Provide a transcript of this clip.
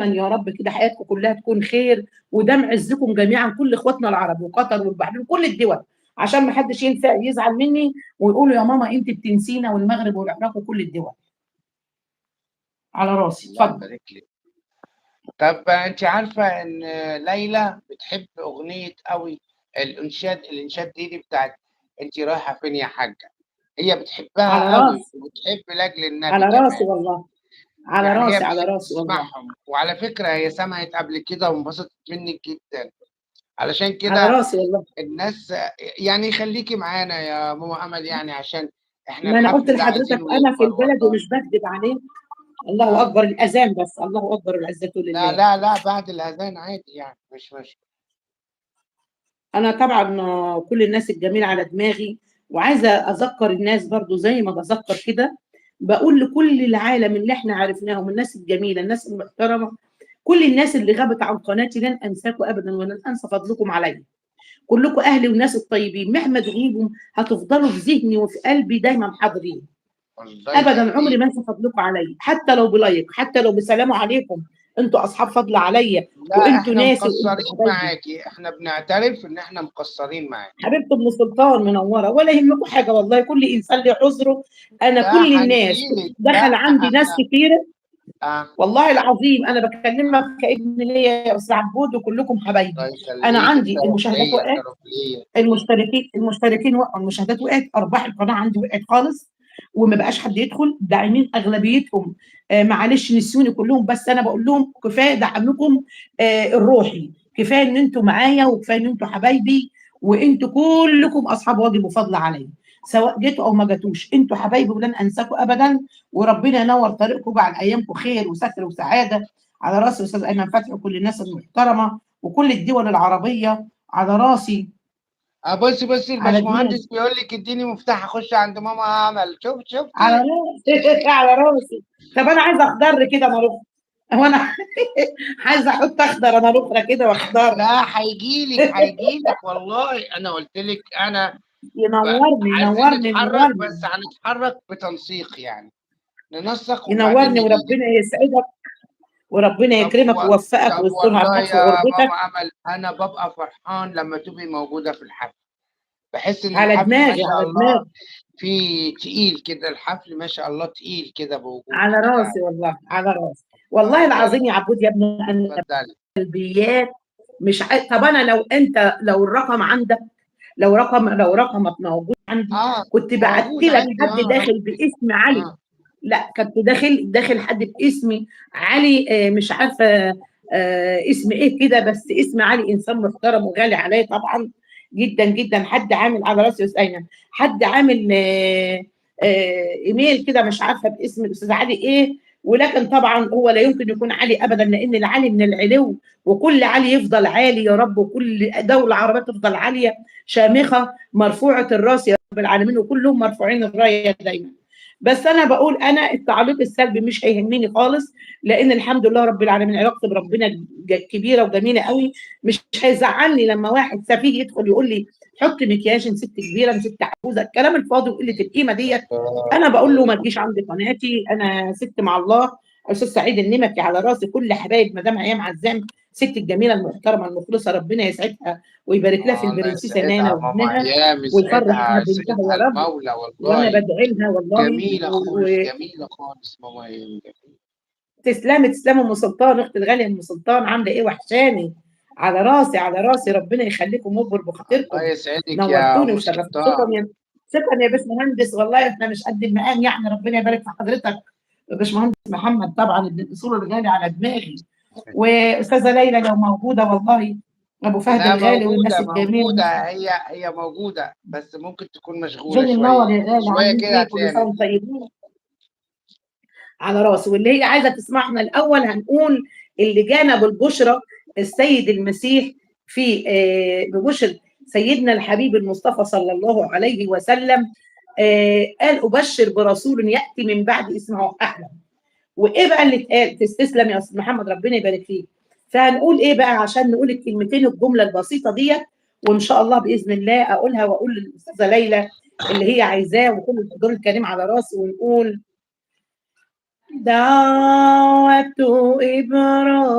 يا رب كده حياتكم كلها تكون خير، ودام عزكم جميعا كل اخواتنا العرب وقطر والبحرين وكل الدول، عشان ما حدش ينسى يزعل مني ويقولوا يا ماما انت بتنسينا، والمغرب والعراق وكل الدول. على راسي. الله اتفضل. يبارك لك. طب انت عارفه ان ليلى بتحب اغنية قوي، الانشاد دي بتاعت انت رايحة فين يا حاجة، هي بتحبها على قوي راسي. وبتحب لاجل النبي على راسي كمان. والله، على يعني هي راسي، على بتحب راسي والله. تسمعهم. وعلى فكرة هي سمعت قبل كده وانبسطت منك جدا، علشان على كده راسي والله. الناس يعني خليكي معانا يا ماما امل، يعني عشان احنا ما انا الحفل قلت ده لحضرتك عايزينه انا في يكبر البلد والله. ومش بكذب عليك. الله اكبر الاذان، بس الله اكبر العزة لا لله. لا لا، بعد الاذان عادي يعني، مش مشكلة. انا طبعا كل الناس الجميلة على دماغي، وعايزه اذكر الناس برضو زي ما بذكر كده، بقول لكل العالم اللي احنا عرفناهم، الناس الجميلة، الناس المحترمة، كل الناس اللي غابت عن قناتي، لن انساكم ابدا ولن انسى فضلكم عليا. كلكم اهلي وناس الطيبين، مهما تغيبوا هتفضلوا في ذهني وفي قلبي دايما حاضرين. الله ابدا يخليك. عمري ما انسى فضلكم عليا، حتى لو بلايك، حتى لو بسلام عليكم، انتوا اصحاب فضل عليا. لا وانتوا احنا ناسي وانتوا مقصرين حبايبي. معاكي، احنا بنعترف ان احنا مقصرين معاكي. حبيبتي ام سلطان منورة، ولا يهمكم حاجة والله، كل انسان له عذره. انا لا كل الناس هنجيلك، دخل لا عندي ناس احنا كتيرة. والله العظيم انا بكلمك كابن ليا يا استاذ عبود، وكلكم حبايبي. الله يخليك، انا عندي الشرف المشاهدات ليا، وقعت، الشرف ليا. المشتركين وقعوا، المشاهدات وقعت، ارباح القناة عندي وقعت خالص، وما بقاش حد يدخل. داعمين اغلبيتهم معلش نسيوني كلهم، بس انا بقول لهم كفاية دعمكم الروحي، كفاية ان انتوا معايا، وكفاية ان انتوا حبايبي، وانتوا كلكم اصحاب واجب وفضل عليا، سواء جيتوا او ما جاتوش، انتوا حبايبي ولن انساكم ابدا. وربنا ينور طريقكم ويجعل ايامكم خير وستر وسعادة. على راسي استاذ ايمن فتحي وكل الناس المحترمة وكل الدول العربية على راسي. بصي بصي، على الباشمهندس دماغي. بيقول لك اديني مفتاح اخش عند ماما اعمل. شوف شفتي؟ على راسي. على راسي. طب انا عايزه اخضر كده انا اروح، هو انا عايزه احط اخضر انا اروح كده واخضر. لا هيجيلك، هيجيلك والله، انا قلت لك انا ينورني، عايزين ينورني، نتحرك، ينورني. بس هنتحرك بتنسيق يعني، ننسق وبعدين ينورني، نجيلك. وربنا يسعدك وربنا طب يكرمك ويوفقك طب ويسترها والله معاك في يا غربتك. ماما امل، انا ببقى فرحان لما تبقي موجودة في الحفل، بحس ان على الحفل ما دماغي، شاء على الله دماغي. في تقيل كده، الحفل ما شاء الله تقيل كده بوجودك على يعني. راسي والله، على راسي والله العظيم يا عبود يا ابني. انا اتفضلي. سلبيات مش طب انا لو انت، لو الرقم عندك، لو رقم، لو رقمك موجود عندي، كنت بعت موجود لك عندي، حد داخل باسم علي. لا كنت داخل حد باسمي علي، مش عارفه، اسم ايه كده، بس اسم علي انسان محترم وغالي عليا طبعا جدا جدا. حد عامل على راسي يا استاذ ايمن، حد عامل، ايميل كده مش عارفه باسم الاستاذ علي ايه، ولكن طبعا هو لا يمكن يكون علي ابدا، لان العلي من العلو، وكل علي يفضل عالي يا رب، وكل دولة عربية تفضل عالية شامخة مرفوعة الراس يا رب العالمين، وكلهم مرفوعين الراية دايما. بس انا بقول انا التعليق السلبي مش هيهمني خالص، لان الحمد لله رب العالمين علاقتي بربنا كبيرة وجميلة قوي، مش هيزعلني لما واحد سفيه يدخل يقول لي حط مكياج انت ست كبيرة انت ست عجوزه، الكلام الفاضي وقلة القيمة ديت. انا بقول له ما تجيش عندي قناتي، انا ست مع الله. استاذ سعيد النمكي على راسي، كل حبايب مدام هيام عزام، ست الجميلة المحترمة المخلصة، ربنا يسعدها ويبارك لها في الله البرنسيسه يسعدها نانا ماما وابنها، هيام، ويفرح يسعدها، بها بنتها يسعدها يا رب. المولى وانا والله. بدعي لها والله. جميلة خالص، جميلة خالص ماما هيام، جميلة. تسلمي، تسلمي ام سلطان، اختي الغالية ام سلطان، عامله ايه؟ وحشاني. على راسي، على راسي، ربنا يخليكم ويكبر بخاطركم. الله يسعدك يا نورتوني ام وشرفتوني. سلطان. شكرا يا، شكرا يا باشمهندس، والله احنا مش قد المقام يعني، ربنا يبارك في حضرتك يا باشمهندس محمد، طبعا ابن الاصول الغالي على دماغي. واستاذه ليلى لو موجودة، والله ابو فهد لا، الغالي والناس موجودة، الجميلة. موجودة، هي موجودة، بس ممكن تكون مشغولة جوني منور شوية. يا غالي، شوية عاملين كده ايه؟ كل هتلاقيها سنة وانتم طيبين. على راسي. واللي هي عايزه تسمعنا الاول، هنقول اللي جانا بالبشرى السيد المسيح في، ببشر سيدنا الحبيب المصطفى صلى الله عليه وسلم، قال أبشر برسول يأتي من بعد اسمه أحمد. وإيه بقى اللي اتقال؟ تستسلم يا أستاذ محمد، ربنا يبارك فيك. فهنقول إيه بقى عشان نقول الكلمتين الجملة البسيطة ديت، وإن شاء الله بإذن الله أقولها وأقول للأستاذة ليلى اللي هي عايزاه وكل الحضور الكريم على راسي، ونقول دعوة إبراهيم.